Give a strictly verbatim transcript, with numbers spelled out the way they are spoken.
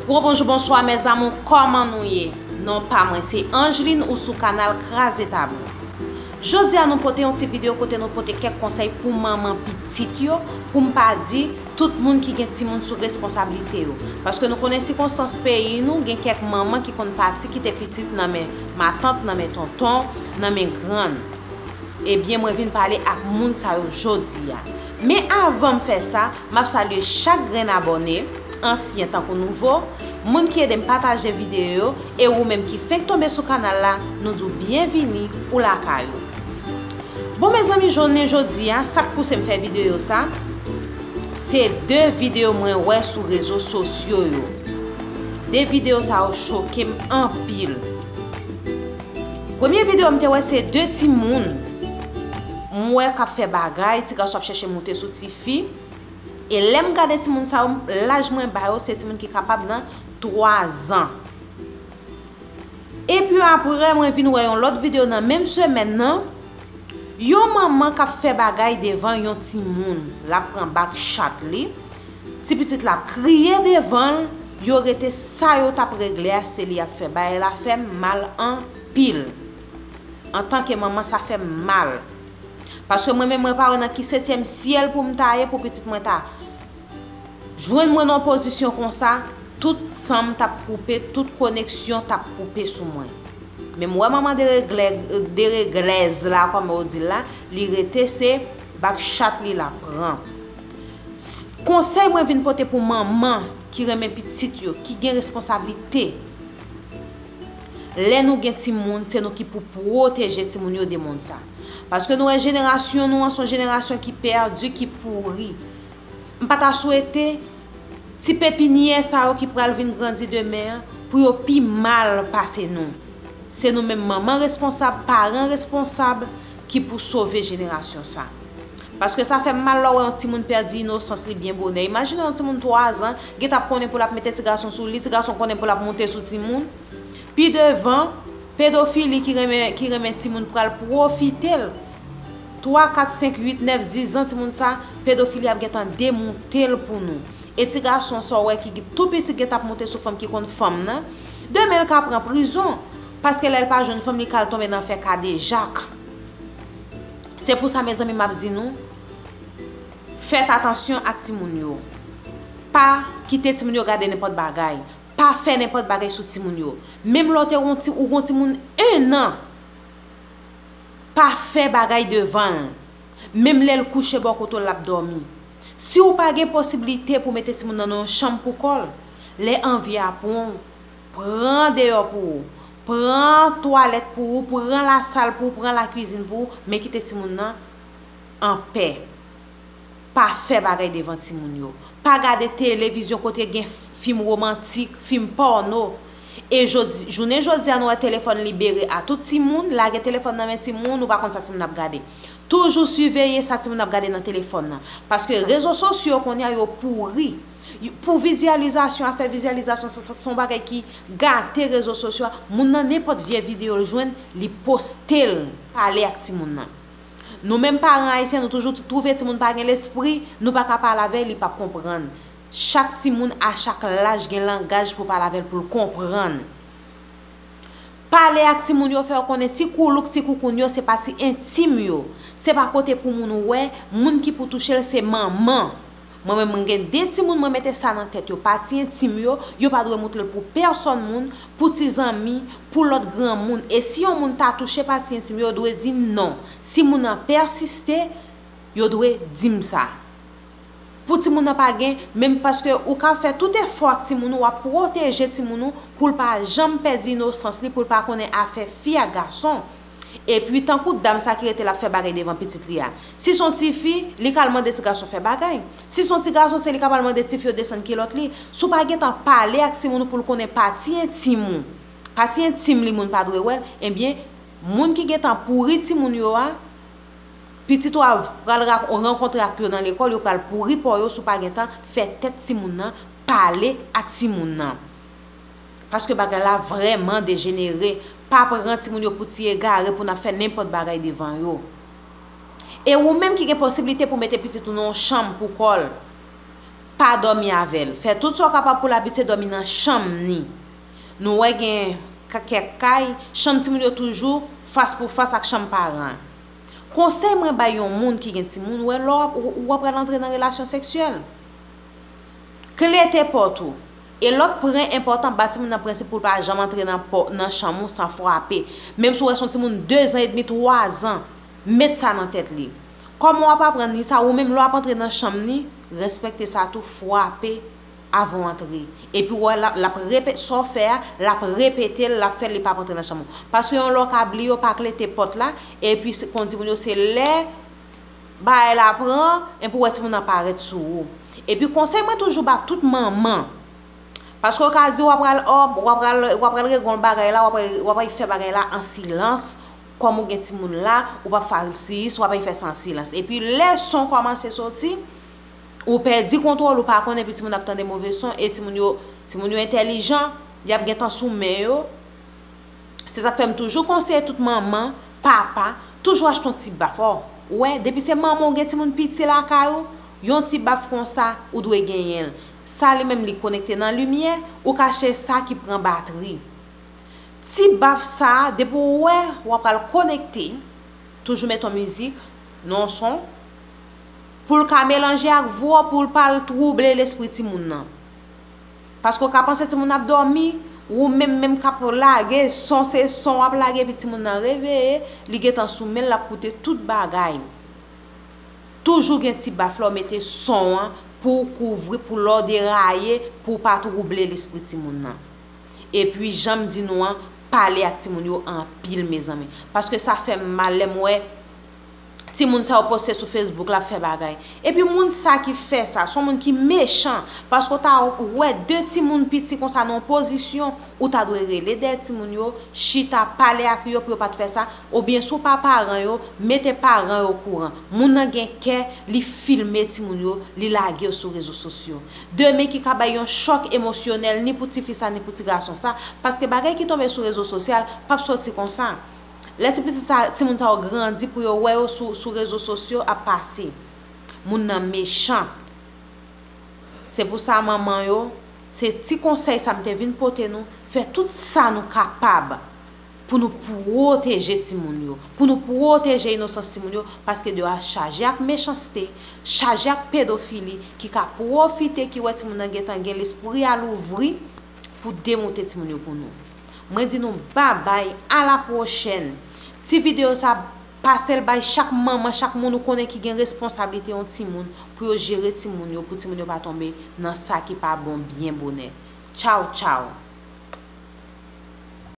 Gwo bonjou, bonswa, mes amours, kòman nou ye? Non pa mwen se Angeline, ou sou kanal Kraze Tabou. Jodi a nou pote yon ti videyo kote nou pote kèk konsèy pou manman pitit yo, pou m pa di tout moun ki gen timoun sou responsablite yo. Paske nou konnen sikonstans peyi nou, gen kèk manman ki konn pati kite pitit nan men matant, nan men tonton, nan men grann. Ebyen, mwen vin pale ak moun sa yo jodi a. Men avan m fè sa, m ap salye chak grenn abòne, ansyen tankou nouvo, moun ki ede m pataje videyo yo, e ou menm ki fenk tonbe sou kanal la, nou di w byenvini ou lakay ou. Bon, mezanmi, jounen jodi a, sa k pouse m fè videyo sa, se de videyo mwen wè sou rezo sosyo yo. De videyo sa yo choke m anpil. Premye videyo m te wè se de timoun m wè k ap fè bagay, ti gason ap chèche moute sou tifi. E lè m gade timoun sa yo, laj mwen ba yo se timoun ki kapab nan twa zan. Epi apre, mwen vin wè yon lòt videyo nan menm semèn nan, yon manman k ap fè bagay devan yon timoun. L ap pran bak chat li, ti pitit la ap kriye devan l, yo rete sa yo t ap regle a, se li y ap fè. Bagay la fè m mal anpil. Antanke manman, sa fè m mal. Paske mwen menm, mwen pa wè nan ki setyèm syèl pou m ta ye, pou pitit mwen ta jwenn mwen nan yon pozisyon konsa, tout san m t ap koupe, tout koneksyon t ap koupe sou mwen. Men m wè manman deregle-, dereglèz la, kòman yo di l la, li rete se bak chat li l ap pran. S-, konsèy mwen vin pote pou manman ki renmen pitit yo, ki gen responsablite. Lè nou gen timoun, se nou ki pou pwoteje timoun yo de mond sa. Paske nou wè jenerasyon nou an, se yon jenerasyon ki pèdi, ki pouri. M pa ta swete ti pepinyè sa yo ki pral vin grandi demen an, pou yo pi mal pase nou. Se nou menm manman responsab, paran responsab, ki pou sove jenerasyon sa. Paske sa fè m mal lè w wè yon timoun pèdi inosans li byen bonè. Imajine yon timoun twa zan, gentan ap konnen pou l ap mete ti gason sou li, ti gason konnen pou l ap moute sou timoun. Pi devan, pedofili ki renmen, ki renmen timoun pral pwofite l. Twa, kat, senk, uit, nèf, dis zan timoun sa, pedofili ap gentan demoute l pou nou. E ti gason sa w wè ki tou piti gentan ap moute sou fanm ki konn fanm nan, demen l ka pran prizon. Paske lè l pa jwenn fanm, li ka al tonbe nan fè kadejak. Se pou sa, mezanmi, m ap di nou, fèt atansyon ak timoun yo. Pa kite timoun yo gade nenpòt bagay. Pa fè nenpòt bagay sou timoun yo. Menm lè w te gon ti, ou gon timoun en an, pa fè bagay devan l. Menm lè l kouche bò kote w l ap dòmi. Si w pa gen posiblite pou mete timoun nan nan yon chanm pou kò l, lè anvi a pran w, pran deyò pou ou, pran twalèt pou ou, pran lasal pou ou, pran lakwizin pou ou, men kite timoun nan anpè. Pa fè bagay devan timoun yo. Pa gade televizyon kote gen fim womantik, fim pòno. E jodi, jounen jodi a, nou wè telefòn libere a tout timoun, lage telefòn nan men timoun, ou pa konn sa timoun ap gade. Toujou siveye sa timoun ap gade nan telefòn nan. Paske rezo sosyo kounye a yo pouri. Pou vizyalizasyon, afè vizyalizasyon, sa, sa se yon bagay ki gate rezo sosyo a. Moun nan, nenpòt vye videyo l jwenn, li poste l, pale ak timoun nan. Nou menm paran ayisyen, nou toujou t-, twouve timoun pa gen lespri, nou pa ka pale avè l, li p ap konprann. Chak timoun a chak laj gen langaj pou pale avè l, pou l konprann. Pale ak timoun yo, fè yo konnen ti koulouk, ti koukoun yo, se pati entim yo. Se pa kote pou moun wè, moun ki pou touche l, se manman. Mwen menm, mwen gen de timoun, mwen mete sa nan tèt yo. Pati entim yo, yo pa dwe moutre l pou pèsòn moun, pou ti zanmi, pou lòt granmoun. E si yon moun ta touche pati entim yo, yo dwe di non. Si moun nan pèsiste, yo dwe di m sa. Pou timoun nan pa gen, menm paske ou ka fè tout efò ak timoun ou, w ap pwoteje timoun ou pou l pa janm pèdi inosans li, pou l pa konnen afè fi ak gason. Epi, tankou dam sa ki rete l ap fè bagay devan pitit li a. Si se yon tifi, li ka al mande ti gason fè bagay. Si se yon ti gason, se li k ap al mande tifi yo desann kilòt li. Si w pa gentan pale ak timoun ou pou l konnen pati entim ou, pati entim li moun pa dwe wè l, ebyen, moun ki gentan pouri timoun yo a, pitit ou a pral ra-, rankontre ak yo nan lekòl, yo pral pouri po yo si w pa gentan fè tèt timoun nan pale ak timoun nan. Paske bagay la vrèman dejenere. Pa pran timoun yo pou ti egare pou n ap fè nenpòt bagay devan yo. E ou menm ki gen posiblite pou mete pitit ou nan yon chanm pou kò l, pa dòmi avè l. Fè tout sa w kapab pou l abitye dòmi nan chanm ni. Nou wè gen k- kèk kay, chanm timoun yo toujou fas pou fas ak chanm paran. Konsèy mwen bay yon moun ki gen timoun, wè lè w ap- w ap pral antre nan relasyon seksyèl. Klete pòt ou. E lòt pwen enpòtan, ba timoun nan prensip pou l pa janm antre nan pò- nan chanm ou san frape. Menm si w wè se yon timoun de zan edmi, twa zan, met sa nan tèt li. Kòman w ap aprann li sa? Ou menm, lè w ap antre nan chanm ni, respekte sa tou, frape avan w antre. Epi w wè l ap- l ap repete sa w fè a, l ap repete l, l ap fè l, li p ap antre nan chanm ou. Paske yon lè w ka bliye w pa klete pòt la, epi se- kon di moun yo, se lè bagay la pran, epi w wè timoun nan parèt sou ou. Epi konsèy mwen toujou ba tout manman. Paske w ka di w ap pral, w ap pral, w ap pral regle yon bagay la, w ap pral, w ap pral fè bagay la an silans. Kòm ou gen timoun la, ou p ap fè sa an silans. Epi lè son kòmanse soti, ou pèdi kontwòl, ou pa konnen, epi timoun ap tande move son, e timoun yo, timoun yo entèlijan, y ap gentan sou men yo. Se sa k fè m toujou konseye tout manman, papa, toujou achte yon ti baf. Ò, ou wè, depi se manman w gen timoun piti lakay ou, yon ti baf konsa, ou dwe genyen l. Sa li menm, li konekte nan limyè, ou ka achte sa ki pran batri. Ti baf sa a, depi w wè w ap pral konekte, toujou met yon mizik, nan yon son, pou l ka melanje ak vwa w, pou l pa al twouble lespri timoun nan. Paske w ka panse timoun ap dòmi, ou menm menm k ap lage son, se son w ap lage, epi timoun nan reveye, li gentan sou men l, l ap koute tout bagay. Toujou gen ti baf lè w mete son an pou w kouvri, pou lè w deraye, pou w pa twouble lespri timoun nan. Epi, jan m di nou an, pale ak timoun yo anpil, mezanmi. Paske sa fè m mal lè m wè timoun sa yo poste sou Facebook la ap fè bagay. Epi moun sa ki fè sa, se yon moun ki mechan. Paske w ta wè de timoun piti konsa nan yon pozisyon, ou ta dwe rele dèyè timoun yo, chita, pale ak yo pou yo pa t fè sa. Oubyen si w pa paran yo, mete paran yo okouran. Moun nan gen kè, li filme timoun yo, li lage yo sou rezo sosyo. Demen ki ka bay yon chòk emosyonèl ni pou tifi sa, ni pou ti gason sa, paske bagay ki tonbe sou rezo sosyal p ap soti konsa. Lè ti pitit sa, timoun sa yo grandi pou yo wè yo sou, sou rezo sosyo ap pase. Moun nan mechan. Se pou sa, manman yo, se ti konsèy sa m te vin pote nou, fè tout sa nou kapab pou nou pwoteje timoun yo, pou nou pwoteje inosans timoun yo, paske deyò a chaje ak mechanste, chaje ak pedofili ki ka pwofite, ki wè timoun nan gentan gen lespri a louvri pou demoute timoun yo pou nou. Mwen di nou babay, a la pwochèn. Ti videyo sa, pase l bay chak manman, chak moun ou konnen ki gen responsablite yon timoun pou yo jere timoun yo, pou timoun yo pa tonbe nan sa ki pa bon byen bonè. Tchaw, tchaw.